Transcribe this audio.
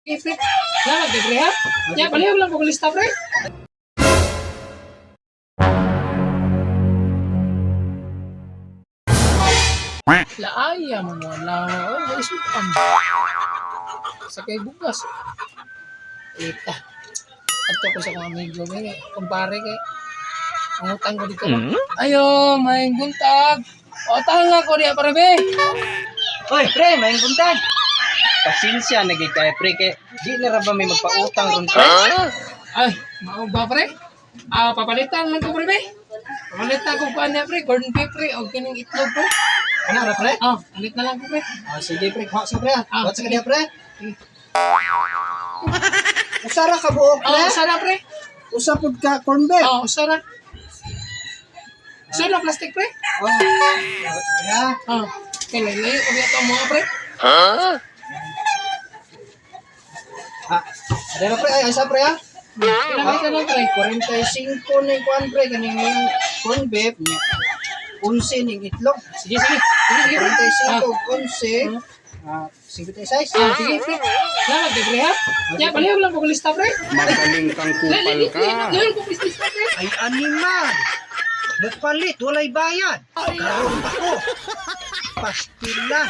Sige, pre. Salamat kay pre ha. Ya, palihog lang ko lista, pre. Laaya mo mo lawa. Oh, isukan. Sa kay bugas. Ita. Ato ko sa mga amigo kay kumpare kay ang utang ko dito. Ayo, may buntag. O, tanga ko diya pare be. Oy, pre, may buntag. Pasensya na gid kay pre kay di na ra ba may magpautang ron pre? Ay, mao ba pre? Ah, papalitan lang ko pre be. Papalitan ko pa niya pre, corn beef pre o kining itlog pre. Ana ra pre? Ah, palit na lang ko pre. Ah, sige pre, kuha sa pre. Ah, Ah, sa sige. kanya pre. Usa ra ka buok pre. Oh, usara pre. Usa pud ka corn beef. Oh, usara. Usara plastic pre. Oh. Ya. Oh, kay layo ko biya mga pre. Ah, ada ra pre, ay isa pre ah. Pinamit na lang pre. 45 na yung kuan pre kaning yung corn beef niya. 11 ning itlog. Sige, sige. Sige, sige pre. 45 11 ah 56. Ah, sige pre. Salamat kay pre ha. Ya, palihog lang ko lista pre. Magaling kang kupal ka. Layo ko lista pre. Ay animal. Mupalit, walay bayad. Karon pa ko. Pastilan.